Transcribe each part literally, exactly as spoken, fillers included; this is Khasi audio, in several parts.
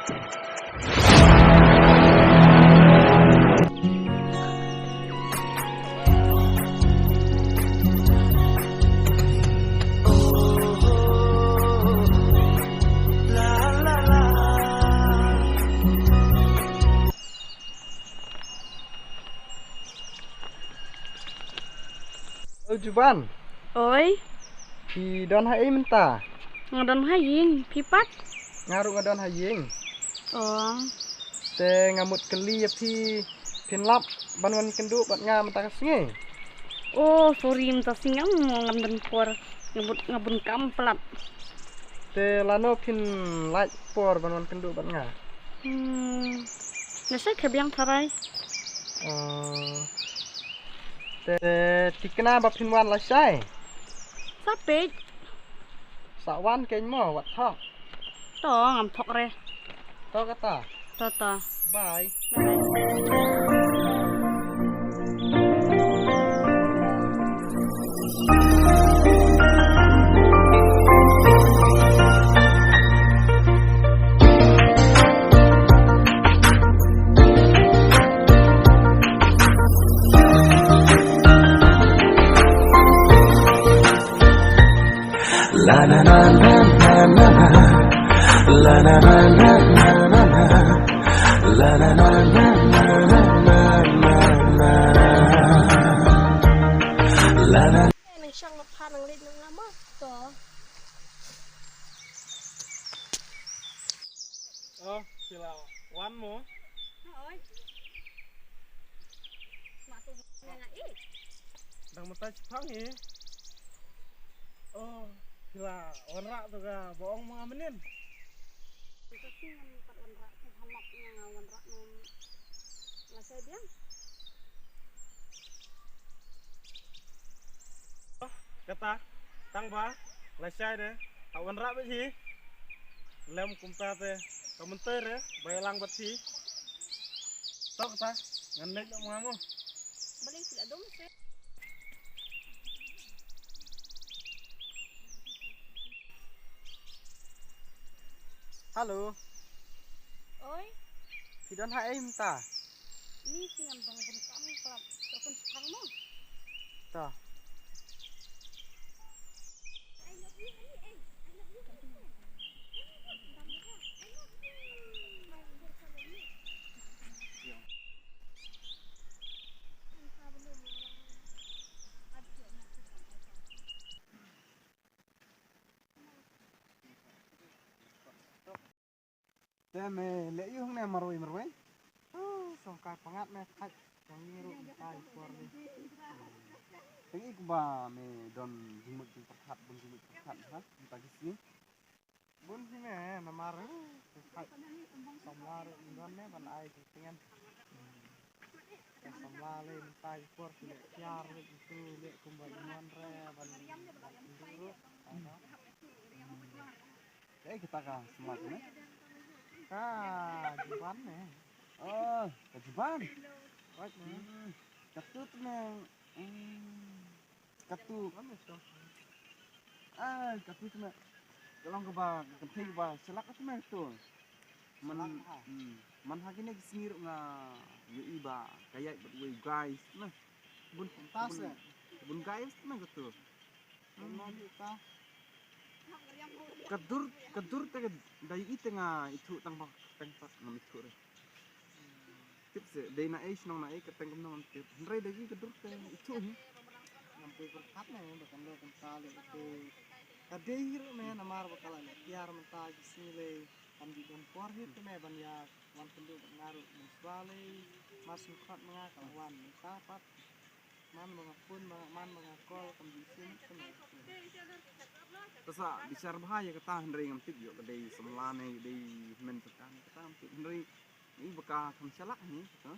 Oi Juban. Oi. Phi don ha ei mynta? Nga don ha ïing, phi pat? Nga ruh nga don ha ïing. Oh. Te nga mut kylli ïa phi, phin lap ban wan kynduh bad nga mynta ka sngi? Oh, sorry, mynta sngi ngam, ngam don por. Nga bun, nga bun kam palat. Te lano phin lait por ban wan kynduh bad nga? Hmm. Nga sa ka biang tharai. Oh. Te tikna ba phin wan lashai? Sa peit. Sa wan kein mo, wat thok. To, ngam thok re. To kata. To, to. Bye. Bye. Nang shang nga pha nang leit nang nga ma to. Oh, phi la wan mo? Oi. Ma tu nga i. Dang mynta shipang i. Oh, phi la wanrah to ka ba ong ma nga mynnin. Ka sngi ngan pat wanrah, ka hynrei nga wanrah ngan lashai biang. Kata, tang ba lashai de, ha wanrah bad hi. Lem kumta te, ka mynta re ba ïalang bad hi. To kata, ngan leit noh ma nga mo. Balei phi la dum se? Hello. Oi. Phi don ha ei mynta? Ni ki ngam dang bun kam klap. To kun sphang mo. To. Te me leh ïu hangne marwei marwei. Oh, song kai pangat me thait. Song ïu ruh kai por ni. Teng ik ba me don jingmut jingpyrkhat, bun jingmut jingpyrkhat ha. Mynta ki sngi. Bun hi me namar, eh, thait. Samla ruh don me ban ai ki tngen. Ka samla lei mynta ki por ki leh kiar lei ki tu leh kumba i mon re ban ban yndu ruh. Ai no. Kaei kata ka samla ne? Ka jiban ne. Oh, ka jiban. Right ne. Hmm. Ka tut ne. Hmm. Katu. Ah, katu tme. Ka long kaba, ka kynthei kaba shlak tme tu. Man, hmm, man ha kine ki sngi ruh nga ïohi ba ka ïaid bad uwei u guy tme. Bun, bun, bun guy tme katu. Ka dur, ka dur te ka da ïohi te nga ithuh tang ba tang pat ngam ithuh re. Tip se, dei na ei shnong na ei ka teng kumno ngam tip. Hynrei da ki ka dur te ithuh hi. Ngam poi pyrkhat ne ba kan lo kan ta le te. Ka dei hi ruh me namar ba ka la leh tiar mynta ki sngi lei. Kam ju don por hi te me ban ïa wan kynduh bad nga ruh mynshuwa lei. Mar sngewkhot ma nga ka la wan mynta pat. Man ba nga phone, man ba nga call kam ju sien te me. Ka sa bishar bha ïa kata hynrei ngam tip ïoh ka dei samla ne dei hynmen pyrkhat kata ngam tip hynrei. Ni ba ka kham shalak ni, ha?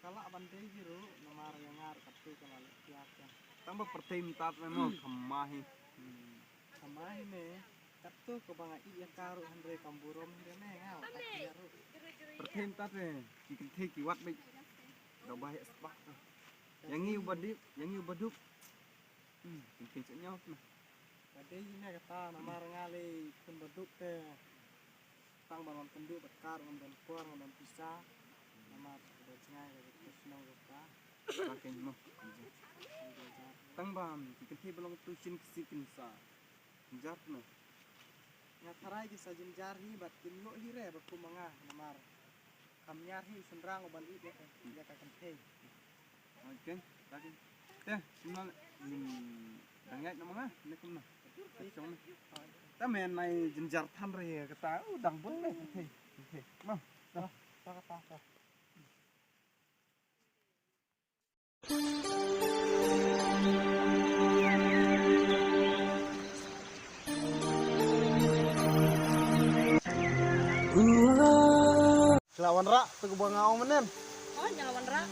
Ka lah ban dei hi ruh, namar ïa nga ruh katto ka la leh kiar ka. Tang ba pyrthei mynta me mo kham ma hi. Hmm. Kham ma hi me, katto kaba nga ïeh ïa ka ruh hynrei kam burom hi me nga, ka kiar ruh. Pyrthei mynta te, ki kynthei ki wad beit. Da ba heh sbah. Ïa ngi uba duk, ïa ngi uba duk. Hmm, kynthei sa ñiaw na. Ka dei hi me kata namar nga lei khun ba duk te. Tang ba ngam kynduh bad kar, ngam don por, ngam don pisa. Namar ka dei jngai ka jngai shnong ka. Ka keiñ mo. Tang ba ki kynthei ba long tu shin ki sih kin sa jynjar mo. Nga tharai ki sa jynjar hi bad kin ïoh hi re ba kum ma nga namar kam ñiar hi u shynrang uban ïeit ïa ka, ïa ka kynthei. Oi, keiñ, da keiñ. Te, shim na, ning dang ïaid na ma nga, ne kumno? Te shong na. Te men nai jynjar than re kata, u dang bun le. Te, te. Ma, da. Da kata, da. Ki la wanrah, te ka ba nga ong mynnin. Oh, ngi la wanrah.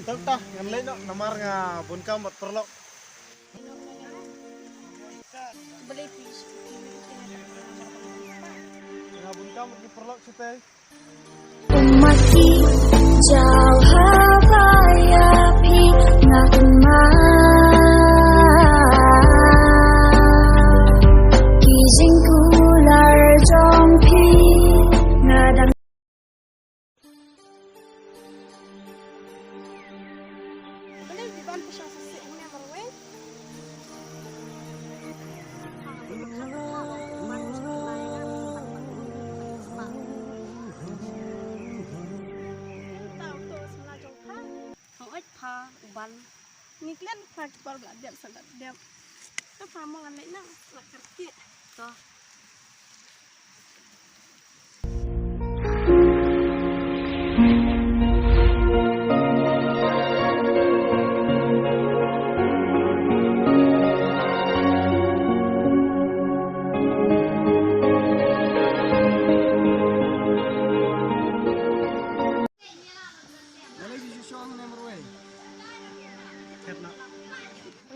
Tang ta, ngan leit noh, namar nga bun kam bad paralok. Nga bun kam bad ki paralok shatei. Ummat ki jaw haba ïa phi nga kynmaw. Ki jingkular jong phi nga dang. Hooid pha, u Ban. Ngi klet pha ki por ba la dep sa la dep. Ka pha mo ngan leit na la kyrkieh. To.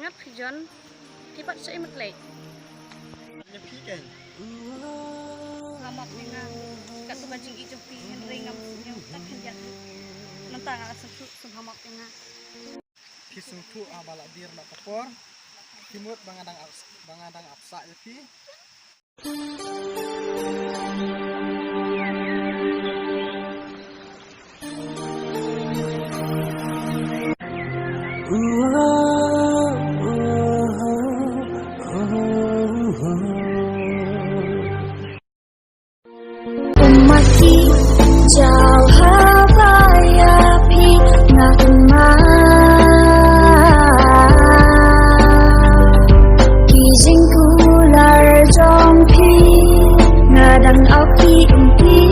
Ngat phi John, phi pat sa imut lei. Ngat phi keiñ. Nga map ïa nga. Katto ka jingïeit jong phi hynrei ngam sngewthuh, kat khyndiat. Mynta nga la sngewthuh, sngewbha map ïa nga. Phi sngewthuh haba la dier noh ka por. Phi mut ba nga dang ap, ba nga dang ap sah ïa phi. Ummat ki jaw haba ïa phi nga kynmaw. Ki jingkular jong phi nga dang au phi um phi.